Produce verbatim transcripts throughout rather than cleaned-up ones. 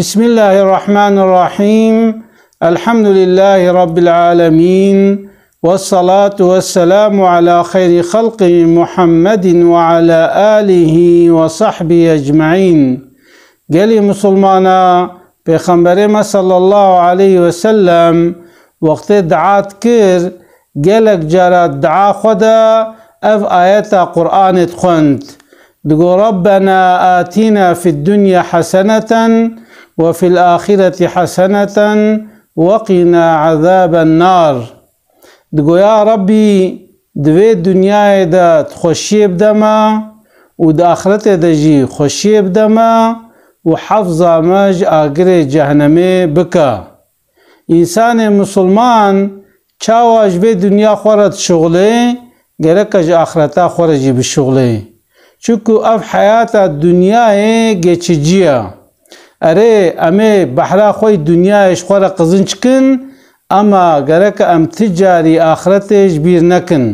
بسم الله الرحمن الرحيم. الحمد لله رب العالمين. والصلاة والسلام على خير خلقه محمد وعلى آله وصحبه أجمعين. Gelî Musulmana, Pêxemberê me sallallahu aleyhi ve sellem wextê dua dikir, gelek cara dua xwe de ev ayeta Qur'anê dixwend. Digo, "Rabbena atina fid dunya haseneten ve fil ahireti haseneten ve qina azaben nar." Digo, "Ya Rabbî, di vê dinyayê de xweşiyê bide me û di axretê de jî xweşiyê bide me û hefza me ji agirê cehnemê bike." Însanê misilman çawa ji vê dinya xwe re dişuxulê, gereke ji axreta xwe re jî bişuxulê. Çunku ev heyata dinyayê geçici ye. Erê, em ê behra xwe yî dinyayê ji xwe re qizinc kin, ema gereke em ti carî axretê ji bîr nekin.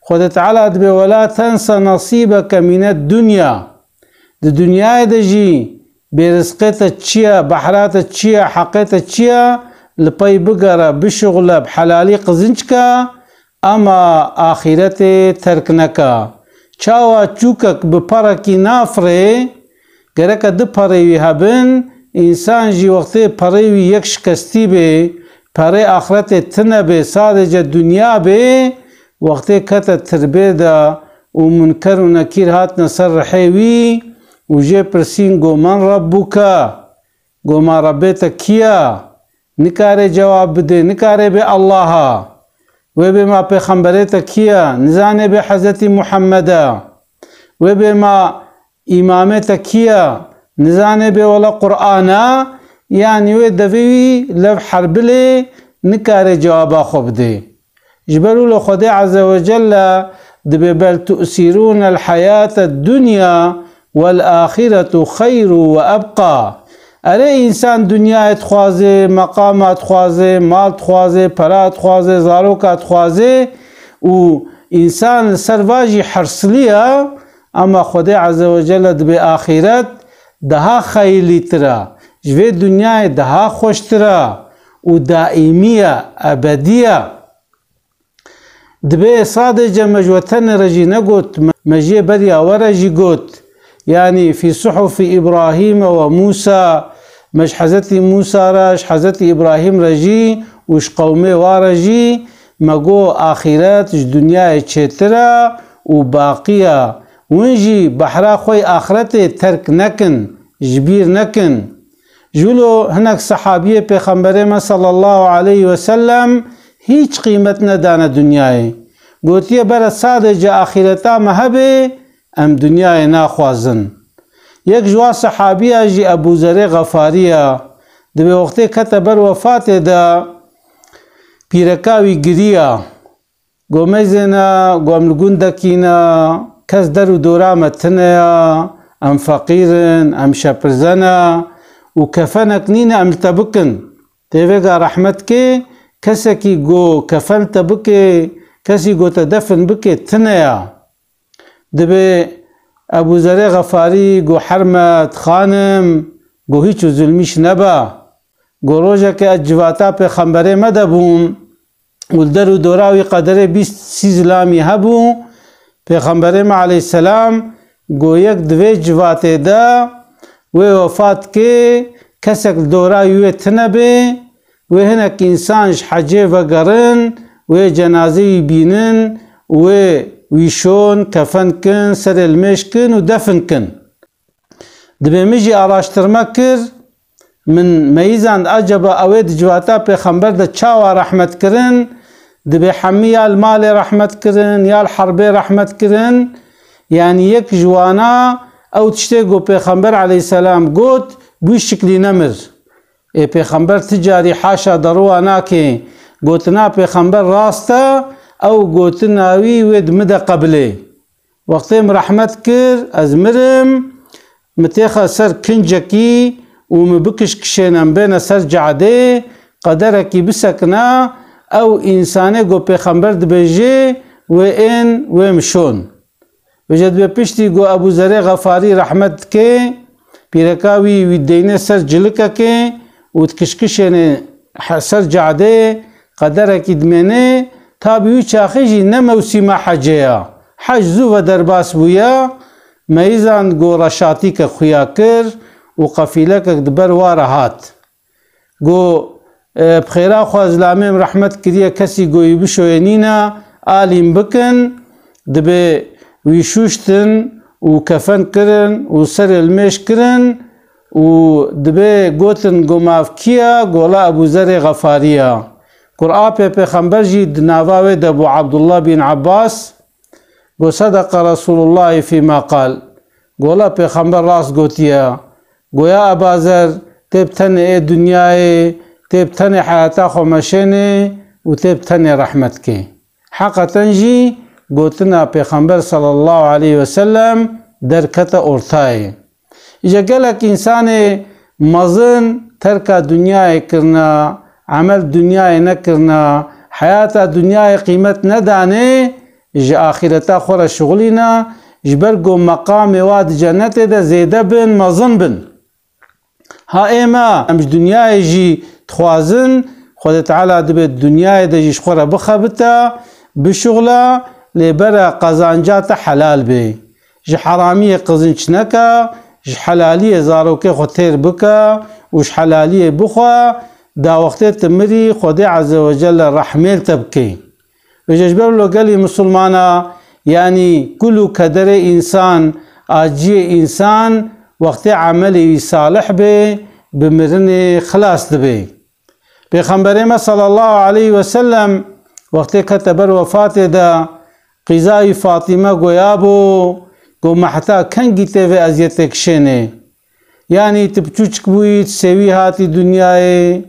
Xwedê Teala dibê, "Wela tense nasîbeke mîned dunya." Di dinyayê de jî bêrizqê te çi ye, behra te çi ye, heqê te çi ye, li pey bigere, bişuxule, bi helalî qizinc ke, ema axîretê terk neke. Çawa çûkek bi perekî nafirê, gereke du perê wî hebin, însan jî wextê perê wî yek şikestî bê, perê axretê tine bê, sadece dinya bê, wextê kete tirbê de û Munker û Nekîr hatine ser rihê wî û jê pirsîn, go, "Men Rabbuke?" Go, "Ma Rebbê te kî ye?" Nikare cewab bidê, nikare bê Allaha. Wê bê ma pêxemberê te kî ye? Nizanê bê Hezretî Muhammed e. Wê bê ma îmamê te kî ye? Nizanê bê wele Qur'an e. Yanî wê devê wî lev herbilê, nikare cewaba xwe bidê. Ji ber wilo Xwedê Azze ve Celle dibê, "Bel tu'sirûnel heyated dunya wel ahiretu xeyru ve ebqa." Erê, însan dinyayê dixwaze, meqama dixwaze, mal dixwaze, pera dixwaze, zaroka dixwaze û însan li ser va jî hirsliya, ama Xwedê Azze ve Celle dibê, "Axiret daha xeylîtir e, ji vê dinyayê daha xweştir e û daîmî ye, ebedî ye." Dibê sadece me ji we tenê re jî negot, me, me jê beriya we re jî got. Yanî fî suhufî Îbrahîme we Mûsa, me ji Hezretî Mûsa re, ji Hezretî Îbrahîm re jî û ji qewmê wa re jî me got, axîret ji dinyayê çêtir e û baqî ye. Win jî behra xwe yê axretê terk nekin, ji bîr nekin. Ji wilo hinek sehabiyê Pêxemberê me sallallahu aleyhi ve sellem hîç qîmet nedane dinyayê. Gotiye, "Bere sadece axîreta me hebe, em dinyayê naxwazin." Yek ji wan sehabiya jî Ebû Zerê Xefarî ye. Dibê wextê kete ber wefatê de pîreka wî giriya. Go, "Meyzêne, go, em li gundekî ne, kes der û dora me tine ye, em feqîr in, em şepirze ne û kefenek nîne em li te bikin." Tê vêga rehmet kê, kesekî go kefen li te bike, kesî go te defin bike, tine ye. Dibê Ebû Zerê Xefarî go, "Hermet, xanim, go hîç û zulmîş nebe." Go, "Rojekê ez civata Pêxemberê me de bûm û li der û dora wî qederê bîst sî zilamî hebû. Pêxemberê me aleyhisselam go, yek di vê civatê de wê wefat kê, kesek li dora wî wê tine bê, wê hinek însan ji hecê vegerin, wê cenazê wî bînin, wê wî şon, kefen kin, serê li mêj kin û defin kin." Dibê min jî araştirme kir, min meyizand, acaba ew ê di civata Pêxember de çawa rehmet kirin? Dibê hemî ya li malê rehmet kirin, ya li herbê rehmet kirin. Yanî yek ji wana ew tiştê ku Pêxember aleyhisselam got, bi wî şiklî nemir. Ê Pêxember ti carî haşa derûwa nake. Gotina Pêxember rast e, ew gotina wî wê di min de qebilê. Wextê min rehmet kir, ez mirim, min têxe ser kincekî û min bikişkişêne, min bêne ser cadê, qederekî bisekine, ew însanê ku Pêxember dibêjê, wê ên, wê min şon. Vêce dibê piştî ku Ebû Zerê Xefarî rehmet dike, Pîreka wî, wî deyne ser cilikekê û dikişkişêne he-, ser cadeyê, qederekî dimêne, tabî wî çaxê jî ne mewsîma hecê ya. Hec zû ve derbas bûye, meyizan go reşatîke xuya kir û qefîlekek di ber wa re hat. Go, e, bi xêra xwe zilamê min rehmet kiriye, kesî go wî bişoyê nîne, alî min bikin, dibê wî şûştin û kefen kirin û serê li mêj kirin û dibê gotin, go mav kî ye? Go la Ebû Zerê Xefarî ye. Kur apê pêxember jî di nava wê de bû, Abdullah bin Abbas, go sedeqa Resûlullahî fîma qal. Go la pêxember rast gotiye. Go ya Eba Zer, tê bi tenê ê dinyayê, tê bi tenê heyata xwe meşênê û tê bi tenê rehmet kê. Heqeten jî gotina Pêxember sallallahu aleyhi ve sellem derkete ortayê. Îja gelek însanê mezin terka dinyayê kirina, emel dinyayê nekirina, heyata dinyayê qîmet nedanê, ji axîreta xwe re şixulîna, ji ber ku meqamê wa di cenetê de zêde bin, mezin bin. Ha ême, em ji dinyayê jî dixwazin, Xwedê Teala dibê di dinyayê de jî ji xwe re bixebite, bişuxla, lê bere qezanca te helal bê. Ji heramiyê qizinç neke, ji helaliyê zarokê xwe têr bike û ji helaliyê bixwe, da wextê tu mirî, Xwedê Azze ve Celle rehmê li te bikê. Vêca ji ber wilo gelî misilmana, yanî kul û kederê însan, aciyê însan, wextê emelê wî salih bê, bi mirinê xilas dibê. Pêxemberê me sallallahu aleyhi ve sellem wextê kete ber wefatê de, qîza wî Fatîme goyabû, go me heta kengî tê vê eziyetê kişênê? Yanî tu piçûçik bûyî, tu sêwî hatî dinyayê,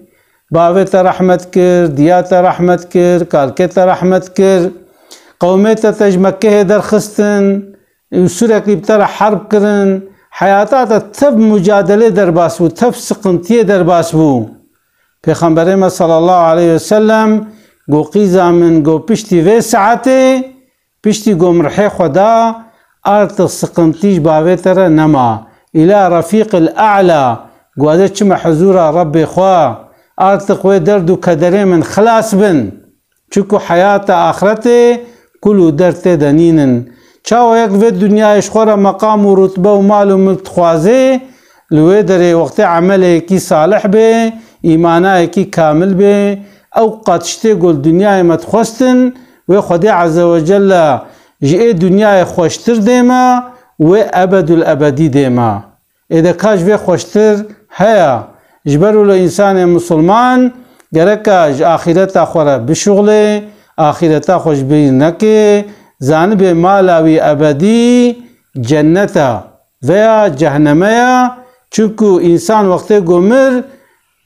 bavê te rehmet kir, diya te rehmet kir, kalkê te rehmet kir. Qewmê te, te ji Mekkehê derxistin û sûrekî bi te re herb kirin. Heyata te tev mucadelê derbas bû, tev siqintiyê derbas bû. Pêxemberê me sallallahu aleyhi ve sellem go qîza min, go piştî vê saetê, piştî ku min rihê xwe da, artix siqintî ji bavê te re nema. Îla refîqil e'la, ku ez ê çime huzûra Rebbê xwe, artix wê derd û kederê min xilas bin. Çunku heyata axretê kul û derd tê de nînin. Çawa yek vê dinyayê ji xwe re meqam û rutbe û mal û milk dixwazê, li wê derê wextê emeleyekî salih bê, îmanayekî kamil bê, ew qat tiştê ku li dinyayê me dixwestin, wê Xwedê Azze ve Celle ji ê dinyayê xweştir dê me, wê ebedul ebedî dê me. Ê de ka ji vê xweştir heye? Ji ber wilo însanê misilman gereka ji axîreta xwe re bişuxlê, axîreta xwe ji bîr neke, zanibê mala wî ebedî cennet e veya cehneme ye. Çunku însan wextê ku mir,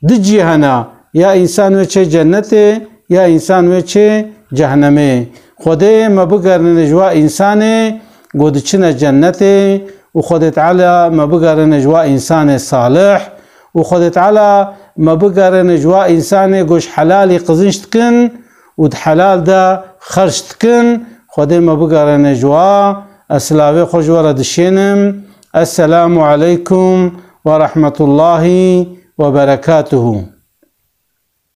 du cî hene, ya însan wê çê cennetê, ya însan wê çê cehnemê. Xwedê me bigerîne ji wa însanê ku diçine cennetê û Xwedê Teala me bigerîne ji wa însanê salih û Xwedê Teala me bigerîne ji wa însanê ku ji helalî qizinç dikin û di helal de xerc dikin. Xwedê me bigerîne ji wa. Ez silavê xwe ji we re dişênim. Esselamu aleykum ve rahmetullahi ve berekatuhu.